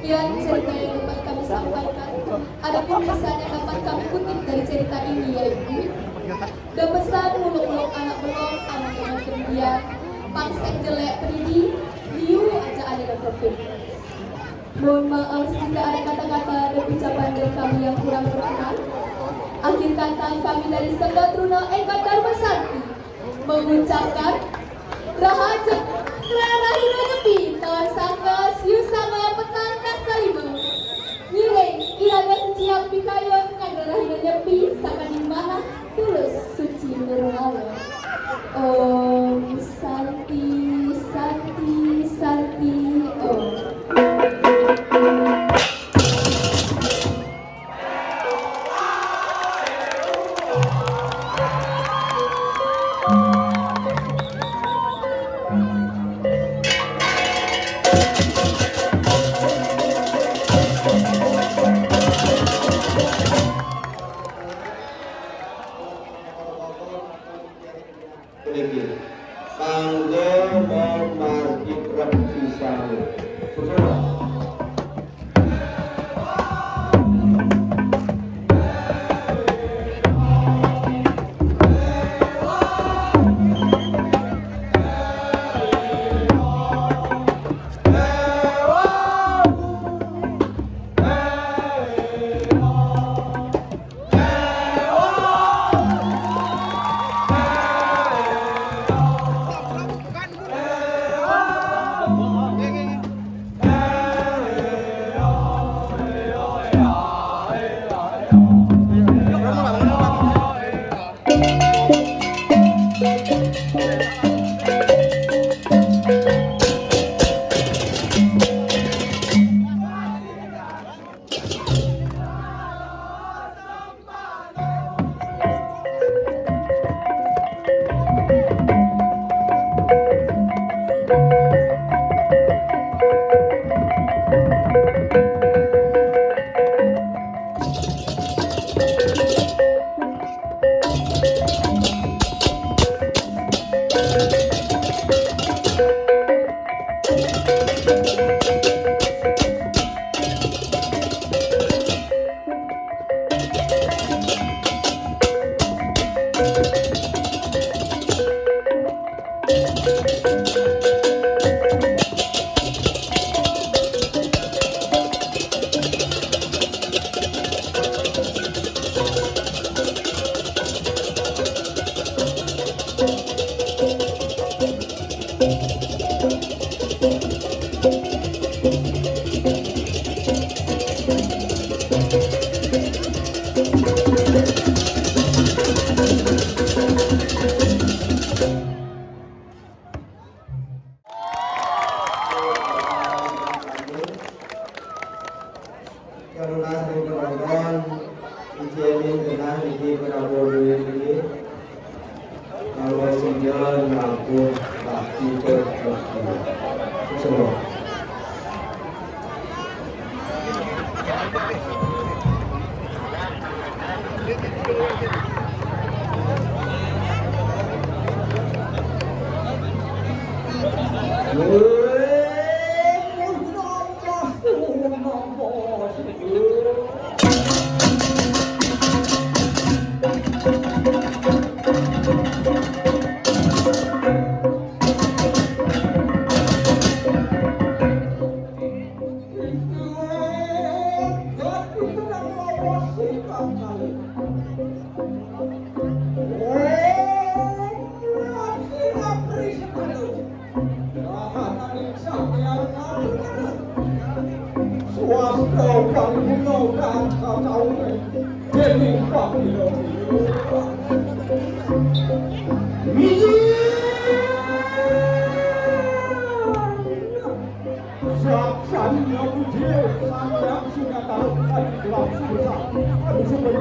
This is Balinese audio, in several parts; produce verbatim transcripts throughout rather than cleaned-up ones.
Kemudian cerita yang dapat kami sampaikan, adapun pesan yang dapat kami kutip dari cerita ini yaitu, "Demesan muluk-muluk anak belong, anak dengan kemudian pangsek jelek peridi, liu aja ada dan profit." Mohon maaf jika ada kata-kata dan ucapan dari kami yang kurang berkenan. Akhir kata, kami dari Sangga Truna Eka Dharma Santi mengucapkan, "Rahaja, Rahina Nyepi, taun sanga siu sanga petang dasa lima." Ngiring, iraga seciap pikayun, kanggo Rahina Nyepi, sakadi manah tulus suci nirmala. Om Santi, Santi, Santi, Om. Puniki kanggo mamargi Prabu Sisanu. Suksma. Karunas ring penonton, icén genah niki penampilan niki. Kalau singgah nyambut bakti tertentu. Semua. Swasta kang guna kang kacauné déning pamila-pamila. Miji. Saksani nyambut Sang Hyang Sunatara adi gelar susah. Adi sumber.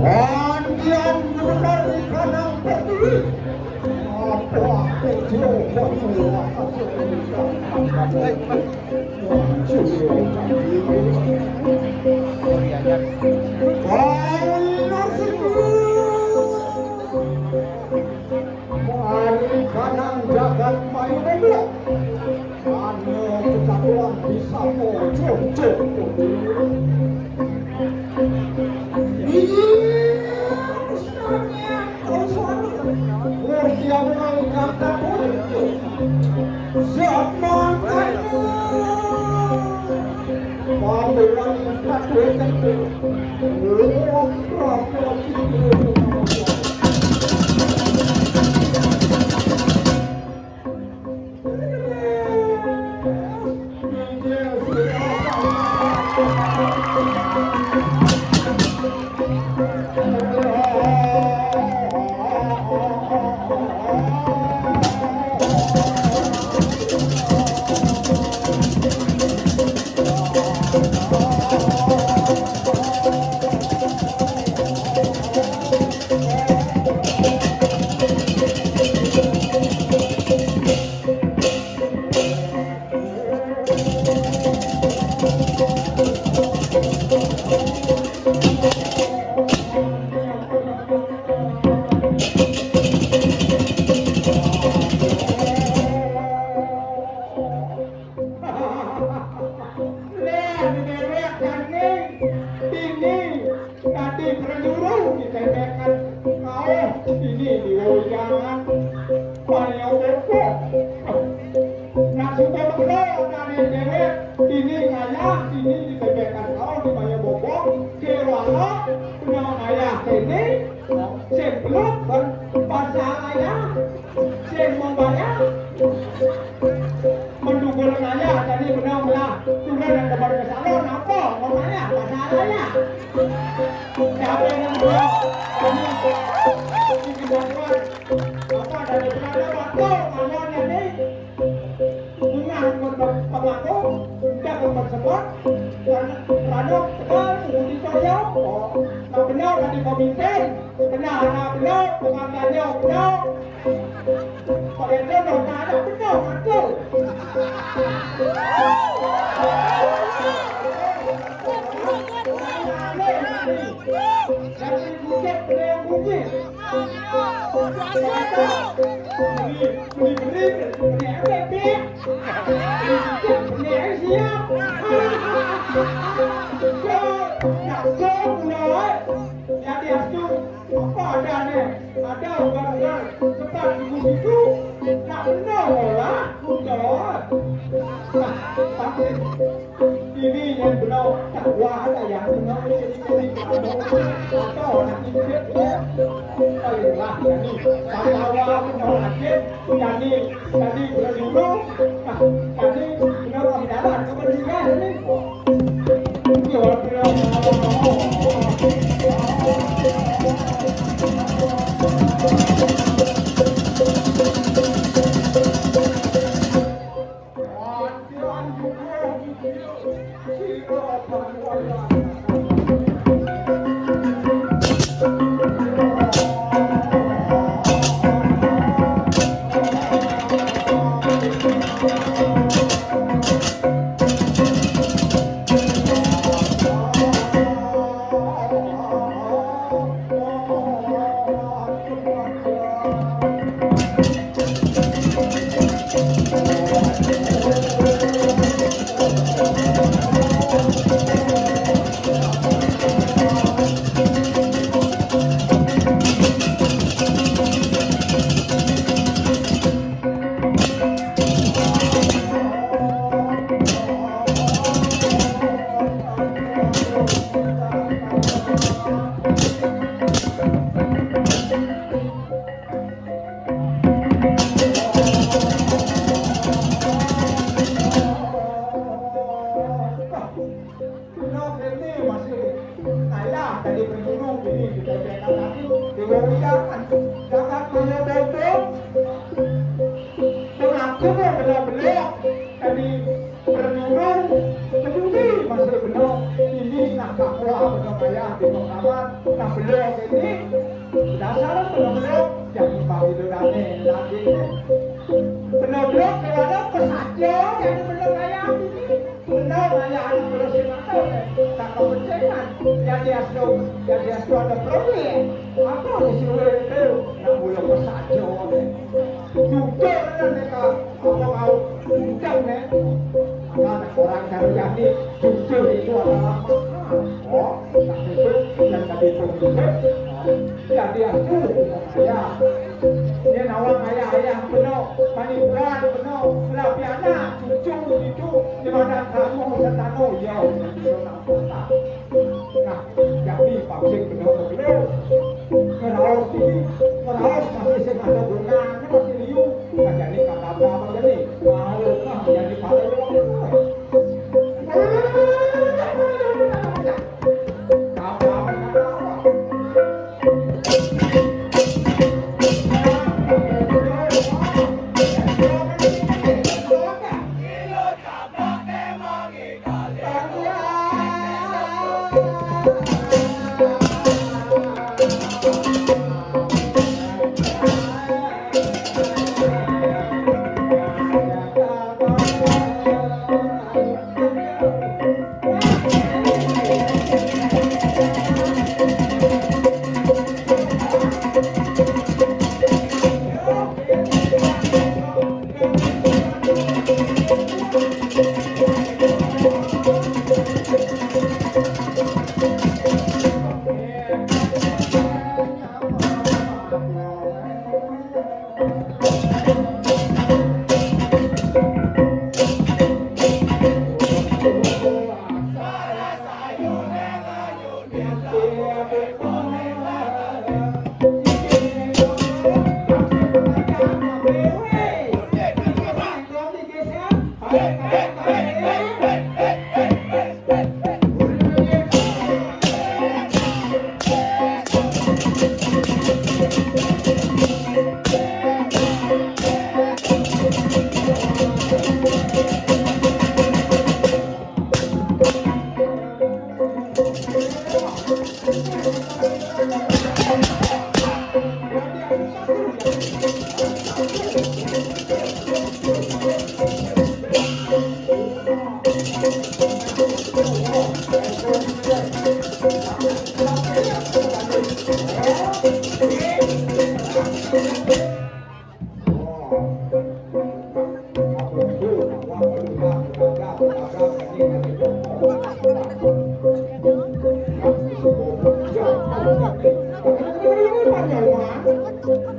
Andian bener di kandang pertiwi. Apa aku jauh waktu. Mari kanang jagat Lah, déwék jani ini dadi prajuru ditébékan. Kauh ini diwewidangan. Maya opo? Nak suka mengko dadi déwék ini ngayah, ini ditébékan. Kauh di maya bobong, kéwala, kena ngayah kéné, sing belut, ban pasal ayah, sing membayar. Mendugul ngayah, tadi benar belah. Turun yang kembali ke salon, apa? Ngomongnya, pasal ayah. Siapa yang belah? Tadi, di kejatuhan. Apa, dari berada waktu, ngomong jadi. Bunga pemangku, udah pempersebut, dan rano tekan, budi toyo, oh, nah benar tadi pemimpin, benar, nah benar, pengantarnya benar, pakai jodoh, nah ada benar, betul. Dari bukit, dari bukit. Beli, beli, beli, beli, beli, beli, siap. Nak jawab pula, eh. Jadi, astu, apa ada ni? Ada orang yang cepat ibu itu, nak benar lah, betul. Nah, tapi ini yang benar, tak wah ada yang benar, ini, ini, ini, atau nak ikut dia. Ayolah, jadi, sama awal, sama akhir, jadi, jadi, berjuru, nah, jadi, benar, orang dalam, kepentingan ini. Kena kene masih kaya tadi berguru ini di P P K tadi di Wowiyangan. Jangan punya bodoh. Pengaku benar-benar tadi berguru peduli masih benar. Ini nak takwa benar kaya di pengkawan. Nah, beliau ini dasar benar-benar jadi pawidodane lagi. Benar-benar kerana pesaja jadi benar kaya ini. Benar, banyak anak berusia matang, eh. Tak kepentingan. Jadi asu, jadi asu ada problem. Apa disuruh itu? Nak mula pesaja, eh. Jujur, eh, mereka. Apa kau undang, eh? Anak orang kalau jadi jujur itu apa? Ya, dia tu, ya. Dia nawang ayah-ayah penuh, panipuan penuh, lah pianak, cucu, cucu, di badan kamu setanu, ya, cucu nak kota. Nah, jadi pabrik penuh perlu. Ngeraos ini, ngeraos masih sing ada gunanya, masih liu. Nah, jadi kata apa, jadi? Mau lah, jadi pada.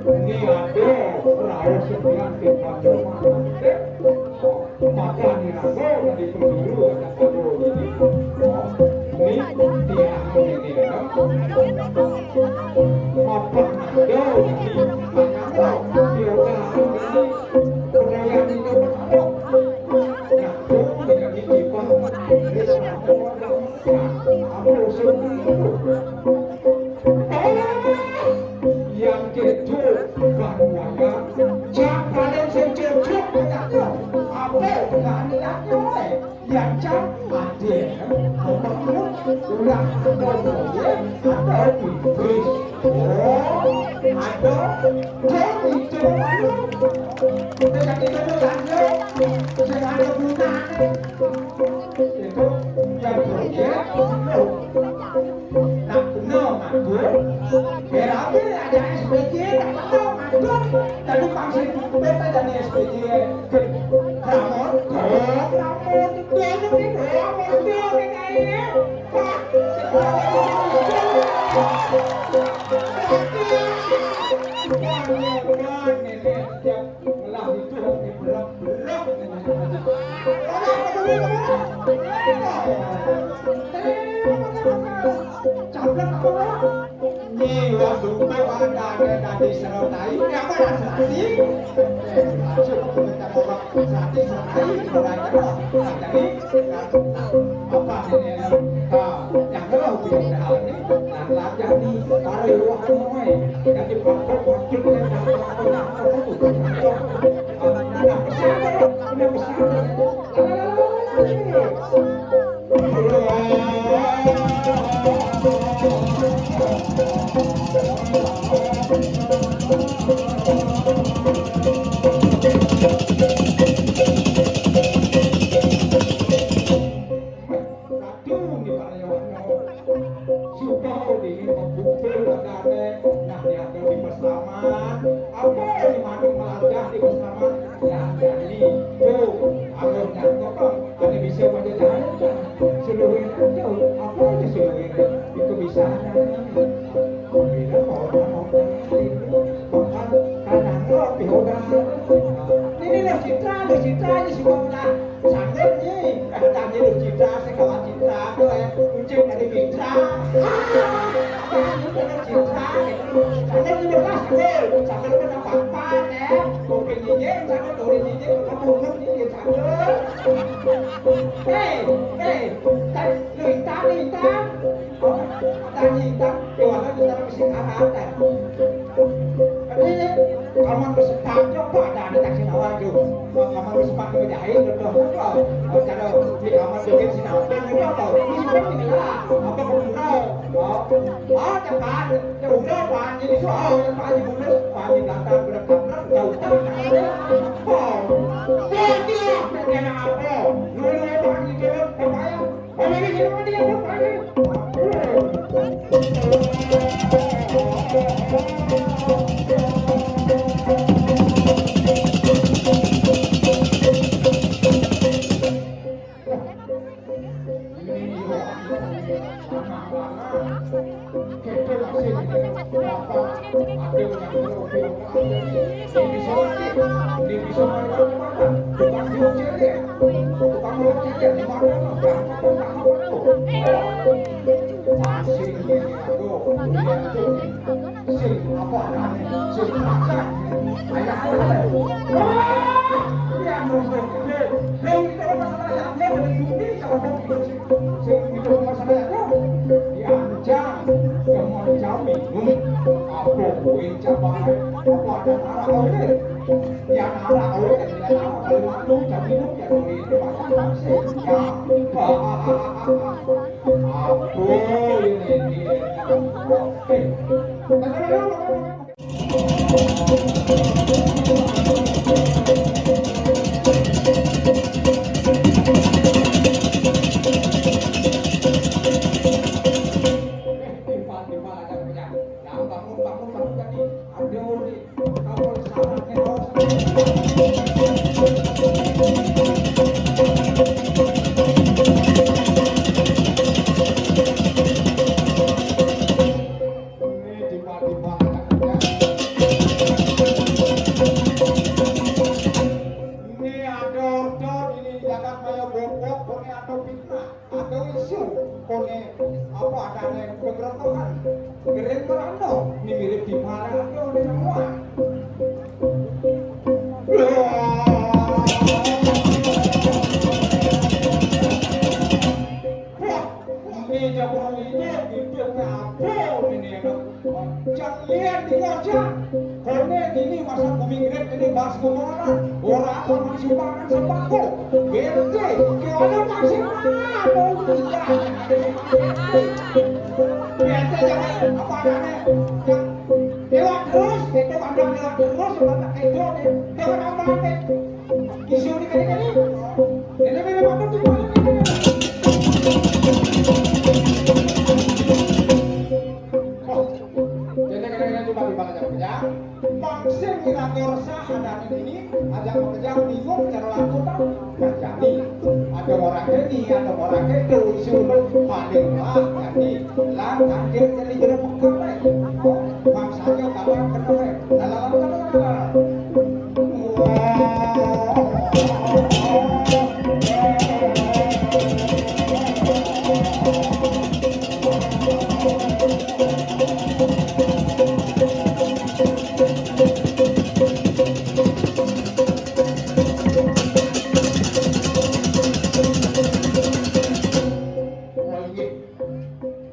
Ini ada perahu sekian di Pandeman. Maka nira kau dari penjuru ada pada ini. Ini tiang ini ya. Apa ada ini? Maka kau dia udah ini. Perayaan ini apa? Nah, kau tidak ditimpa. Ini sama orang. Nah, apa usul itu? Yang kejo kan wayang, cak paling sing cocok kataku. Apa berani lagi, oi? Yang cak ada, apa pun, ulah ada, ya, ada pipis. Oh, ada, dia itu, dia kata itu ada, sing ada gunanya. Itu yang proyek, loh. Nak bener, Mak, Bu. Berapa ada S P J, tak tahu, Mak, Bu. Tadi pangsit kita ada S P J. Kramon, oh, kramon, itu, itu, itu, kramon, itu, ini, ini. Pak. Lah, itu, belum, belum. Nyi, wong duwe kok andane dadi serotai. Ya, apa ya, serati? Maksud, minta tolong serati, serotai, serotai, serotai. Nah, jadi, apa ini? Ah, yang ngeluh, biar dah ini. Nah, lah, jadi, para iwak, anu, eh. Jadi, pokok, pokok, kita, nah, pesan, pesan. Supaya dingin membuka ladane, nah, diambil di pesaman. Apa ini manuk melajah di pesaman? Ya, jadi, tuh, kalau nyangkep, Bang, ada bisa pada jalan, Bang. Seluruh itu, apa itu seluruh itu? Itu bisa, Bang. Beda. Jelas, betul. Satu itu tambah empat, ya. Kuping nyinyi, satu turi nyinyi, kamu urut nyinyi, satu. Hei, hei, tan-, lu intan, intan. Oh, tan intan, di mana kita mesti arah, ya. Tapi, kamu harus sepakat, Pak, dari taksi awal itu. Kamu harus sepakat, jahit, betul. Apa? Oh, kalau di kamar joget, sinapan, itu apa? Ini seperti inilah. Apa, betul? Oh, oh, cepat. Ya udah, Pak, ini soal yang Pak Haji Bunus, Pak Haji Blantar, udah kaprek, jauh kan, Pak Haji. Oh, ya, dia, dia, dia, apa? Lu, lu, Pak Haji, dia, apa ya? Oh, ini, ini, ini, ini, ini. Sing apa adané? Sing makan. Ayah, ayah. Wah, ya, nonton. Lho, lho, itu masalah yang ada di sini, kalau mau gitu sih. Sing itu masalah yang ada. Dianjang, teman jami. Hmm. Apa kowe cabang? Apa ada arah kowe? Ya, arah kowe, ya, arah kowe madu, jami, ya, kowe itu makan sing. Ya. Apa ini, ini, ini? Eh, Ini ada order, ini jagat kaya bobok, ini ada fitnah. Ada isu, koné apa adané kegeremehan. Gering merana, ini mirip di mana ada di rumah. Wah, ini jago ini, ini apa ini? Jangan lihat di wajah. Koné dini masa bumi ngirit ini bahas kumaha. Ora apa maksud makan sembako. Bente, ki ana maksud apa? Bente jangan apa adané. Lewat terus, itu ada lewat terus, mata kedo nih. Jangan apa-apa. Isu ini kali-kali. Ini, ini, ini, ini. Dene kene-kene coba dibalik aja, ya. Bang sing ngira kersa adané dini, aja makejang bingung cara laku tau. Nah, jadi, ada orang ini, ada orang itu, isi ulung paling lah, jadi, lah, anjir, jadi jero pekal, eh. Maksudnya, kapan ketemu, eh. Lah, lah, lah, lah, lah, lah.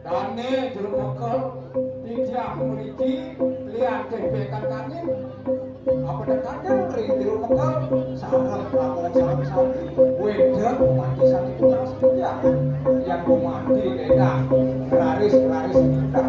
Dane jero mekel, titiang mriki liyan dhewe kakanin. Apa dekanen ring jero mekel, sareng prabu sareng sami, wedang mati saking tunas titiang. Yang mati enak, raris-raris kita.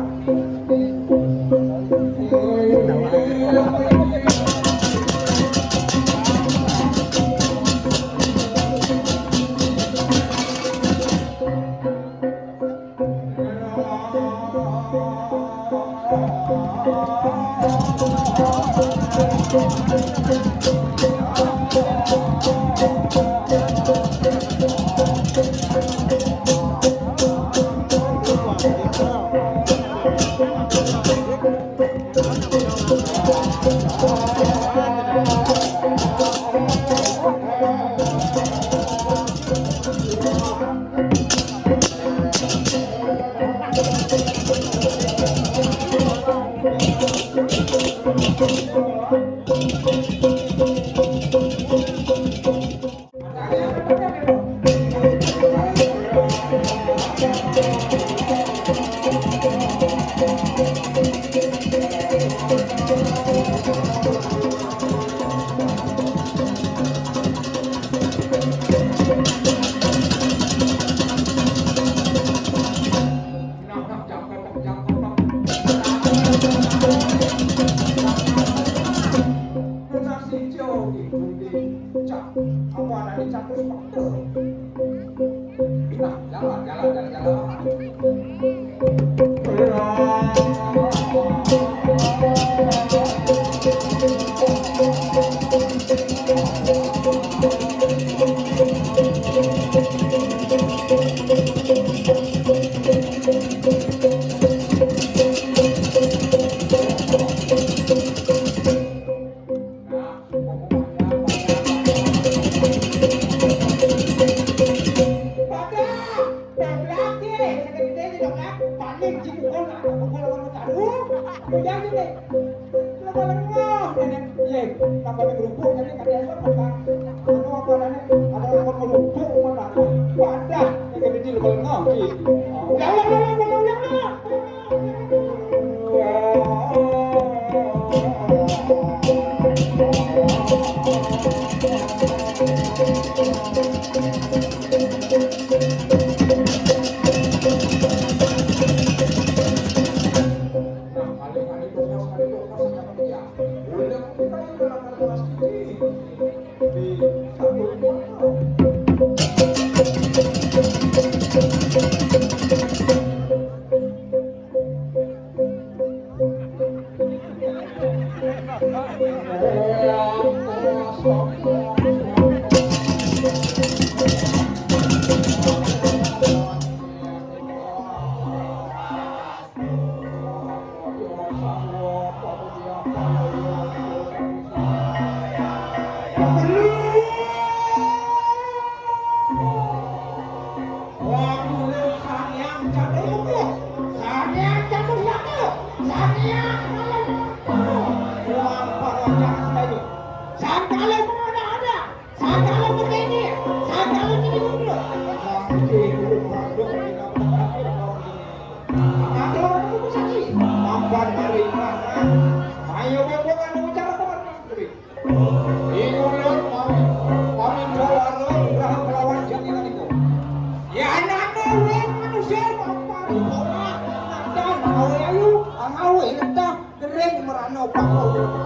Nah, jalan, jalan, jalan, jalan. Pada, goblok ye, sakit gedé di goblok, paling cipukul, pukul orang taruh, udah gini. Lo kalau ngomong, nenek, ye, tambah di kerupuk, nenek, ada apa, apa, anu, apa, nenek, ada orang kerupuk, mana, pada, sakit gedé, lo kalau ngomong, ye. Ulang, ulang, ulang, ulang, ulang, ulang. Sangkala mengada-ada, sangkala mengkene, sangkala jadi gubernur. Sangkala gubernur. Nanti orang itu saksi. Tampan hari mana? Ayo, bukan bicara teman. Ini ular mami, mami jawara, udah melawan jadinan itu. Ya, anak gue manusia, bapak, orang, dan awe ayu, awe letah, kering merano, bapak.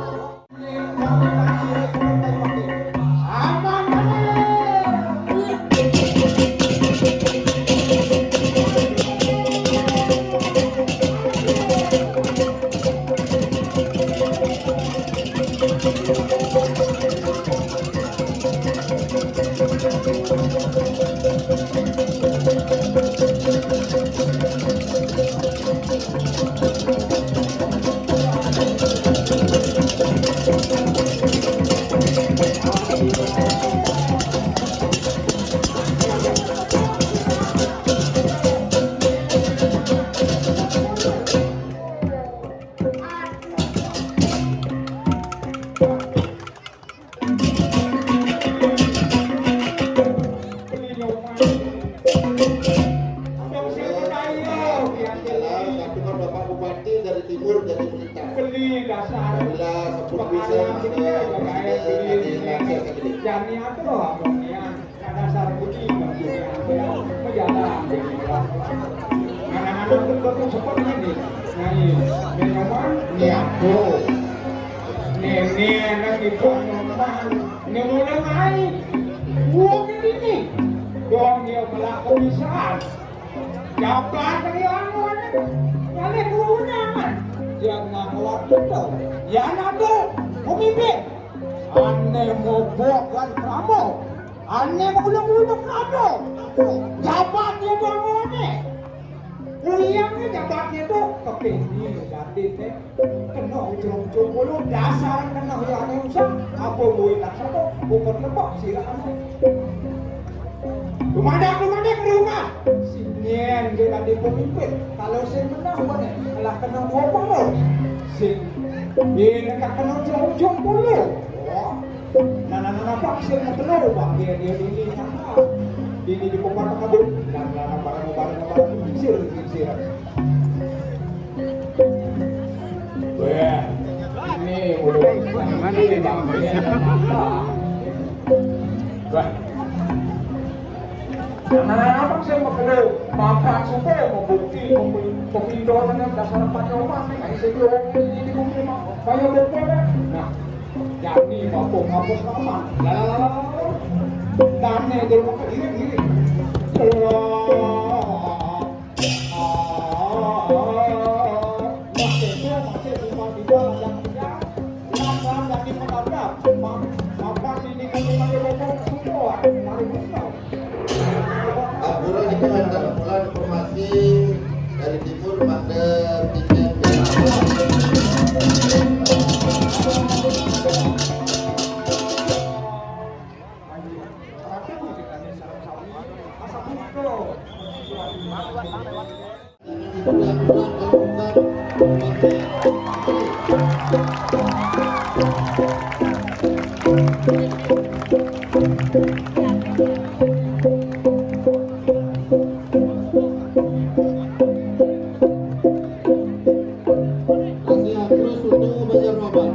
Beli nyoman. Abang siapa tayo? Biar jelas, tapi kan Bapak Bupati dari timur, dari Blitar. Beli dasar. Jelas, sebut bisa, Pak Alam ini ya, Presiden, beli ada ini. Lancar, segini. Jani apa, Abang, ya? Dasar beli, Bang, ya. Berjalan, ya. Anak-anak tuh, tuh, tuh, seperti ini. Nah, ini. Beli nyoman, niago. Nenek anak ibu nyoman. Ini mulai main. Wong ini. Dong dia melakukan bisaan. Jabat dari anu, anu. Nyale kewenangan. Dia ngakuat itu. Ya, nado. Pemimpin. Ane mau buat dan kramo. Ane mau ulung-ulung kramo. Jabat dia bangunnya. Uyangnya jabatnya tuh kepingin jadi teh. Kena ujung-ujung bulu dasar kena ya ane usah. Apa boleh tak sapa? Bukan lepak sirah ane. Lumadak, lumadak di rumah. Singen dia tadi pemimpin. Kalau sing menang mana? Lah kena dua puluh. Sing Ini kakak jauh-jauh dulu. Wah. Nah, nah, nah, nah, Pak, saya mau dulu, Pak. Dia, dia, ini, ini, ini di Kota Kabut. Nah, nah, nah, barang, barang, barang, sir, sir, sir. Wah, ini udah. Ini, Bang, ini, Bang. Wah. Nah, apa sih mau perlu makan suka, mau bukti, mau pi-, mau pindah dengan dasar pakai obat, nih, kayak saya bilang, ini, ini, ini, ini, kayak bukti, kan? Nah, jadi, bapak ngapus nama. Lah, lah, lah, lah, lah. Tanya di rumah, diri, diri. Lah, ah, masih itu, masih cuma di dalam yang punya. Nah, nah, jadi menabrak. Ma-, maka sini kami pakai bokong semua. Mari, bokong. Ampura, ini ada pula informasi dari timur pada tiket. Masih terus untuk Banjar Maban.